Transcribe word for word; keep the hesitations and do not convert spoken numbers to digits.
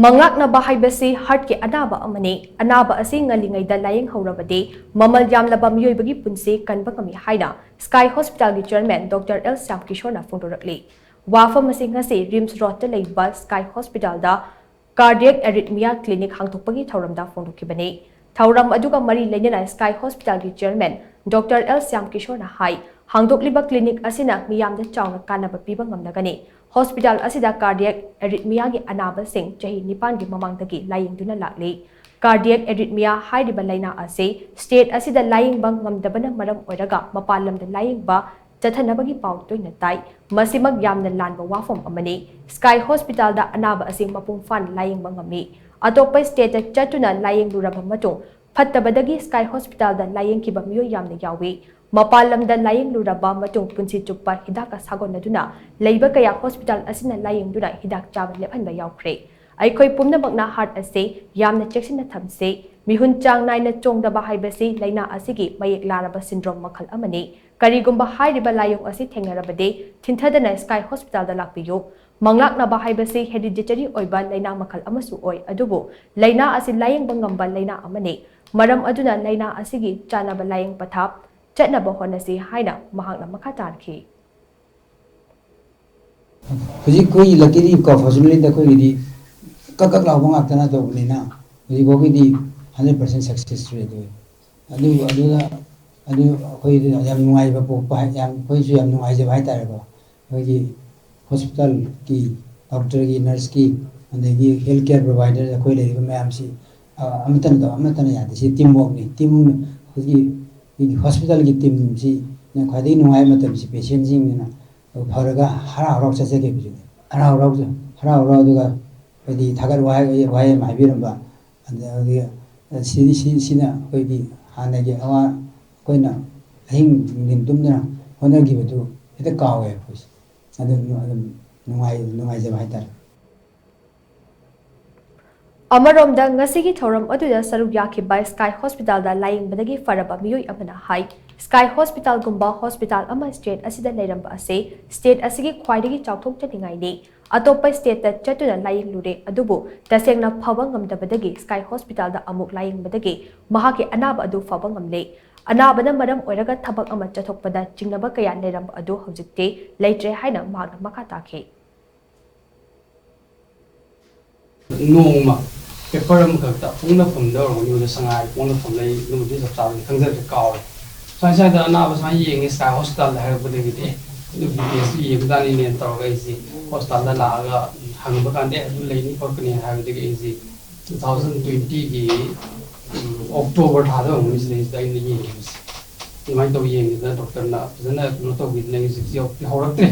ꯃꯪꯂꯥꯛꯅꯕ ꯍꯥꯏꯕꯁꯤ ꯍꯥꯔꯠꯀꯤ ꯑꯅꯥꯕ ꯑꯃꯅꯤ꯫ ꯑꯅꯥꯕ ꯑꯁꯤ ꯉꯜꯂꯤꯉꯩꯗ ꯂꯥꯌꯦꯡꯍꯧꯔꯕꯗꯤ ꯃꯃꯜ ꯌꯥꯝꯂꯕ ꯃꯤꯑꯣꯏꯕꯒꯤ ꯄꯨꯟꯁꯤ ꯀꯟꯕ ꯉꯝꯃꯤ ꯍꯥꯏꯅ ꯁ꯭ꯀꯥꯏ ꯍꯣꯁꯄꯤꯇꯥꯜꯒꯤ ꯆꯤꯌꯔꯃꯦꯟ ꯗꯣꯛꯇꯔ ꯑꯦꯜ ꯁ꯭ꯌꯥꯝ ꯀꯤꯁꯣꯔꯅ ꯐꯣꯡꯗꯣꯔꯛꯂꯤ꯫ ꯋꯥꯐꯝ ꯑꯁꯤ ꯉꯁꯤ ꯔꯤꯝꯁ ꯔꯣꯗꯇ ꯂꯩꯕ ꯁ꯭ꯀꯥꯏ ꯍꯣꯁꯄꯤꯇꯥꯜꯗ ꯀꯥꯔꯗꯤꯌꯦꯛ ꯑꯦꯔꯤꯊꯃꯤꯌꯥ ꯀ꯭ꯂꯤꯅꯤꯛ ꯍꯥꯡꯗꯣꯛꯄꯒꯤ ꯊꯧꯔꯝꯗ ꯐꯣꯡꯗꯣꯛꯈꯤꯕꯅꯤ꯫ ꯊꯧꯔꯝ ꯑꯗꯨꯒ ꯃꯔꯤ ꯂꯩꯅꯅ ꯁ꯭ꯀꯥꯏ ꯍꯣꯁꯄꯤꯇꯥꯜꯒꯤ ꯆꯤꯌꯔꯃꯦꯟ ꯗꯣꯛꯇꯔ ꯑꯦꯜ ꯁ꯭ꯌꯥꯝ ꯀꯤꯁꯣꯔꯅ ꯍꯥꯏ, ꯍꯥꯡꯗꯣꯛꯂꯤꯕ ꯀ꯭ꯂꯤꯅꯤꯛ ꯑꯁꯤꯅ ꯃꯤꯌꯥꯝꯗ ꯆꯥꯎꯅ ꯀꯥꯟꯅꯕ ꯄꯤꯕ ꯉꯝꯂꯒꯅꯤ꯫ ꯍꯣꯁꯄꯤꯇꯥꯜ ꯑꯁꯤꯗ ꯀꯥꯔꯗꯤꯌꯦꯛ ꯑꯦꯔꯤꯊꯃꯤꯌꯥꯒꯤ ꯑꯅꯥꯕꯁꯤꯡ ꯆꯍꯤ ꯅꯤꯄꯥꯟꯒꯤ ꯃꯃꯥꯡꯗꯒꯤ ꯂꯥꯌꯦꯡꯗꯨꯅ ꯂꯥꯛꯂꯤ꯫ ꯀꯥꯔꯗꯤꯌꯦꯛ ꯑꯦꯔꯤꯊꯃꯤꯌꯥ ꯍꯥꯏꯔꯤꯕ ꯂꯥꯏꯅꯥ ꯑꯁꯤ ꯁ꯭ꯇꯦꯠ ꯑꯁꯤꯗ ꯂꯥꯌꯦꯡꯕ ꯉꯝꯗꯕꯅ ꯃꯔꯝ ꯑꯣꯏꯔꯒ ꯃꯄꯥꯟ ꯂꯝꯗ ꯂꯥꯌꯦꯡꯕ ꯆꯠꯊꯅꯕꯒꯤ ꯄꯥꯎ ꯇꯣꯏꯅ ꯇꯥꯏ꯫ ꯃꯁꯤꯃꯛ ꯌꯥꯝꯅ ꯂꯥꯟꯕ ꯋꯥꯐꯝ ꯑꯃꯅꯤ꯫ ꯁ꯭ꯀꯥꯏ ꯍꯣꯁꯄꯤꯇꯥꯜꯗ ꯑꯅꯥꯕ ꯑꯁꯤ ꯃꯄꯨꯡ ꯐꯥꯅ ꯂꯥꯌꯦꯡꯕ ꯉꯝꯃꯤ꯫ ꯑꯇꯣꯞꯄ ꯁ꯭ꯇꯦꯠꯇ ꯆꯠꯇꯨꯅ ꯂꯥꯌꯦꯡꯂꯨꯔꯕ ꯃꯇꯨꯡ ꯐꯠꯇꯕꯗꯒꯤ ꯁ꯭ꯀꯥꯏ ꯍꯣꯁꯄꯤꯇꯥꯜꯗ ꯂꯥꯌꯦꯡꯈꯤꯕ ꯃꯤꯑꯣꯏ ꯌꯥꯝꯅ ꯌꯥꯎꯏ꯫ ꯃꯄꯥꯟ ꯂꯝꯗ ꯂꯥꯌꯦꯡꯂꯨꯔꯕ ꯃꯇꯨꯡ ꯄꯨꯟꯁꯤ ꯆꯨꯞꯄ ꯍꯤꯗꯥꯛꯀ ꯁꯥꯒꯣꯟꯅꯗꯨꯅ ꯂꯩꯕ ꯀꯌꯥ ꯍꯣꯁꯄꯤꯇꯥꯜ ꯑꯁꯤꯅ ꯂꯥꯌꯦꯡꯗꯨꯅ ꯍꯤꯗꯥꯛ ꯆꯥꯕ ꯂꯦꯞꯍꯟꯕ ꯌꯥꯎꯈ꯭ꯔꯦ꯫ ꯑꯩꯈꯣꯏ ꯄꯨꯝꯅꯃꯛꯅ ꯍꯥꯔꯠ ꯑꯁꯤ ꯌꯥꯝꯅ ꯆꯦꯛꯁꯤꯟꯅ ꯊꯝꯁꯤ꯫ ꯃꯤꯍꯨꯟ ꯆꯥꯡ ꯅꯥꯏꯅ ꯆꯣꯡꯗꯕ ꯍꯥꯏꯕꯁꯤ ꯂꯥꯏꯅꯥ ꯑꯁꯤꯒꯤ ꯃꯌꯦꯛ ꯂꯥꯔꯕ ꯁꯤꯟꯗ꯭ꯔꯣꯝ ꯃꯈꯜ ꯑꯃꯅꯤ꯫ ꯀꯔꯤꯒꯨꯝꯕ ꯍꯥꯏꯔꯤꯕ ꯂꯥꯏꯑꯣꯡ ꯑꯁꯤ ꯊꯦꯡꯅꯔꯕꯗꯤ ꯊꯤꯟꯊꯗꯅ ꯁ꯭ꯀꯥꯏ ꯍꯣꯁꯄꯤꯇꯥꯜꯗ ꯂꯥꯛꯄꯤꯌꯨ꯫ ꯃꯪꯂꯥꯛꯅꯕ ꯍꯥꯏꯕꯁꯤ ꯍꯦꯔꯤꯗꯤꯇꯔꯤ ꯑꯣꯏꯕ ꯂꯥꯏꯅꯥ ꯃꯈꯜ ꯑꯃꯁꯨ ꯑꯣꯏ, ꯑꯗꯨꯕꯨ ꯂꯥꯏꯅꯥ ꯑꯁꯤ ꯂꯥꯌꯦꯡꯕ ꯉꯝꯕ ꯂꯥꯏꯅꯥ ꯑꯃꯅꯤ꯫ ꯃꯔꯝ ꯑꯗꯨꯅ ꯂꯥꯏꯅꯥ ꯑꯁꯤꯒꯤ ꯆꯥꯅꯕ ꯂꯥꯌꯦꯡ ꯄꯊꯥꯞ ꯆꯠꯅꯕ ꯍꯣꯠꯅꯁꯤ ꯍꯥꯏꯅ ꯃꯍꯥꯛꯅ ꯃꯈꯥ ꯇꯥꯔꯛꯈꯤ꯫ ꯍꯧꯖꯤꯛ ꯑꯩꯈꯣꯏꯒꯤ luckily ꯀꯣ, fortunately ꯑꯩꯈꯣꯏꯒꯤꯗꯤ ꯀꯛ ꯀꯛ ꯂꯥꯎꯕ ꯉꯥꯛꯇꯅ ꯇꯧꯕꯅꯤꯅ ꯍꯧꯖꯤꯛ ꯐꯥꯎꯒꯤꯗꯤ hundred percent success rate ꯑꯣꯏ꯫ ꯑꯗꯨ ꯑꯗꯨꯗ ꯑꯗꯨ ꯑꯩꯈꯣꯏꯗ ꯌꯥꯝ ꯅꯨꯡꯉꯥꯏꯕ ꯄꯣꯛꯄ ꯍꯥꯏ, ꯌꯥꯝ ꯑꯩꯈꯣꯏꯁꯨ ꯌꯥꯝ ꯅꯨꯡꯉꯥꯏꯖꯕ ꯍꯥꯏꯇꯥꯔꯦꯀꯣ꯫ ꯑꯩꯈꯣꯏꯒꯤ ꯍꯣꯁꯄꯤꯇꯥꯜꯒꯤ ꯗꯣꯛꯇꯔꯒꯤ, ꯅꯔꯁꯀꯤ, ꯑꯗꯒꯤ health care provider ꯑꯩꯈꯣꯏ ꯂꯩꯔꯤꯕ ꯃꯌꯥꯝꯁꯤ, ꯑ, ꯑꯃꯠꯇꯅ ꯇꯧ-, ꯑꯃꯠꯇꯅ ꯌꯥꯗꯦ꯫ ꯁꯤ team workꯅꯤ꯫ Team ꯑꯩꯈꯣꯏꯒꯤ, ꯑꯩꯈꯣꯏꯒꯤ ꯍꯣꯁꯄꯤꯇꯥꯜꯒꯤ teamꯁꯤꯅ ꯈ꯭ꯋꯥꯏꯗꯒꯤ ꯅꯨꯡꯉꯥꯏꯕ ꯃꯇꯝꯁꯤ patientꯁꯤꯡꯁꯤꯅ ꯐꯔꯒ ꯍꯔꯥꯎ ꯍꯔꯥꯎ ꯆꯠꯆꯈꯤꯕꯁꯤꯅꯤ꯫ ꯍꯔꯥꯎ ꯍꯔꯥꯎ, ꯍꯔꯥꯎ ꯍꯔꯥꯎ, ꯑꯗꯨꯒ ꯍꯥꯏꯗꯤ ꯊꯥꯒꯠ ꯋꯥꯍꯩ, ꯋꯥꯍꯩ ꯑꯃ ꯍꯥꯏꯕꯤꯔꯝꯕ, ꯑꯗꯒꯤ ꯁꯤ, ꯁꯤ, ꯁꯤꯅ ꯑꯩꯈꯣꯏꯒꯤ ꯍꯥꯟꯅꯒꯤ ꯑꯋꯥ, ꯑꯩꯈꯣꯏꯅ ꯑꯍꯤꯡ ꯅꯨꯡꯊꯤꯟ ꯇꯨꯝꯗꯅ ꯍꯣꯠꯅꯈꯤꯕꯗꯨ ꯍꯦꯛꯇ ꯀꯥꯎꯋꯦ ꯑꯩꯈꯣꯏꯁꯦ꯫ ꯑꯗꯨ ꯑꯗꯨꯝ ꯅꯨꯡꯉꯥꯏ-, ꯅꯨꯡꯉꯥꯏꯖꯕ ꯍꯥꯏꯇꯥꯔꯦ꯫ ꯑꯃꯔꯣꯝꯗ, ꯉꯁꯤꯒꯤ ꯊꯧꯔꯝ ꯑꯗꯨꯗ ꯁꯔꯨꯛ ꯌꯥꯈꯤꯕ ꯁ꯭ꯀꯥꯏ ꯍꯣꯁꯄꯤꯇꯥꯜꯗ ꯂꯥꯌꯦꯡꯕꯗꯒꯤ ꯐꯔꯕ ꯃꯤꯑꯣꯏ ꯑꯃꯅ ꯍꯥꯏ, Sky Hospitalꯒꯨꯝꯕ hospital ꯑꯃ state ꯑꯁꯤꯗ ꯂꯩꯔꯝꯕ ꯑꯁꯤ state ꯑꯁꯤꯒꯤ ꯈ꯭ꯋꯥꯏꯗꯒꯤ ꯆꯥꯎꯊꯣꯛꯆꯅꯤꯡꯉꯥꯏꯅꯤ꯫ ꯑꯇꯣꯞꯄ stateꯇ ꯆꯠꯇꯨꯅ ꯂꯥꯌꯦꯡꯂꯨꯔꯦ, ꯑꯗꯨꯕꯨ ꯇꯁꯦꯡꯅ ꯐꯕ ꯉꯝꯗꯕꯗꯒꯤ Sky Hospitalꯗ ꯑꯃꯨꯛ ꯂꯥꯌꯦꯡꯕꯗꯒꯤ ꯃꯍꯥꯛꯀꯤ ꯑꯅꯥꯕ ꯑꯗꯨ ꯐꯕ ꯉꯝꯂꯦ꯫ ꯑꯅꯥꯕꯅ ꯃꯔꯝ ꯑꯣꯏꯔꯒ ꯊꯕꯛ ꯑꯃ ꯆꯠꯊꯣꯛꯄꯗ ꯆꯤꯡꯅꯕ ꯀꯌꯥ ꯂꯩꯔꯝꯕ ꯑꯗꯨ ꯍꯧꯖꯤꯛꯇꯤ ꯂꯩꯇ꯭ꯔꯦ ꯍꯥꯏꯅ ꯃꯍꯥꯛꯅ ꯃꯈꯥ ꯇꯥꯈꯤ꯫ ꯅꯣꯡꯃ paper ꯑꯃꯈꯛꯇ ꯄꯣꯛꯅꯐꯝꯗ ꯑꯣꯏꯔꯝꯒꯅꯤ, ꯑꯗꯨꯗ ꯁꯉꯥꯏ ꯄꯣꯛꯅꯐꯝꯗ ꯑꯩ ꯑꯗꯨꯃꯗꯤ ꯆꯞ ꯆꯥꯕꯗꯤ ꯈꯪꯖꯗ꯭ꯔꯦ, ꯀꯥꯎꯔꯦ꯫ ꯁ꯭ꯋꯥꯏ ꯁ꯭ꯋꯥꯏꯗ ꯑꯅꯥꯕ ꯁꯨꯃꯥꯏꯅ ꯌꯦꯡꯉꯦ Sky Hospitalꯗ ꯍꯥꯏꯔꯛꯄꯗꯒꯤꯗꯤ, ꯑꯦ, ꯑꯗꯨ B P Sꯁꯨ ꯌꯦꯡꯕ ꯇꯥꯅꯤꯅꯦꯅ ꯇꯧꯔꯒ ꯑꯩꯁꯦ hospitalꯗ ꯂꯥꯛꯑꯒ ꯍꯪꯕ ꯀꯥꯟꯗ, "ꯑꯦ, ꯑꯗꯨ ꯂꯩꯅꯤ ꯈꯣꯠꯀꯅꯤ" ꯍꯥꯏꯕꯗꯒꯤ ꯑꯩꯁꯦ two thousand twentyꯒꯤ October ꯊꯥꯗ ꯑꯣꯏꯔꯝꯒꯅꯤ ꯁꯤꯗꯩꯁꯤꯗ ꯑꯩꯅ ꯌꯦꯡꯈꯤꯕꯁꯦ꯫ ꯑꯗꯨꯃꯥꯏꯅ ꯇꯧ ꯌꯦꯡꯈꯤꯗꯅ doctorꯅ ꯐꯖꯅ ꯀꯩꯅꯣ ꯇꯧꯕꯤꯗꯅ ꯑꯩ ꯍꯧꯖꯤꯛꯁꯤ ꯍꯧꯔꯛꯇ꯭ꯔꯦ꯫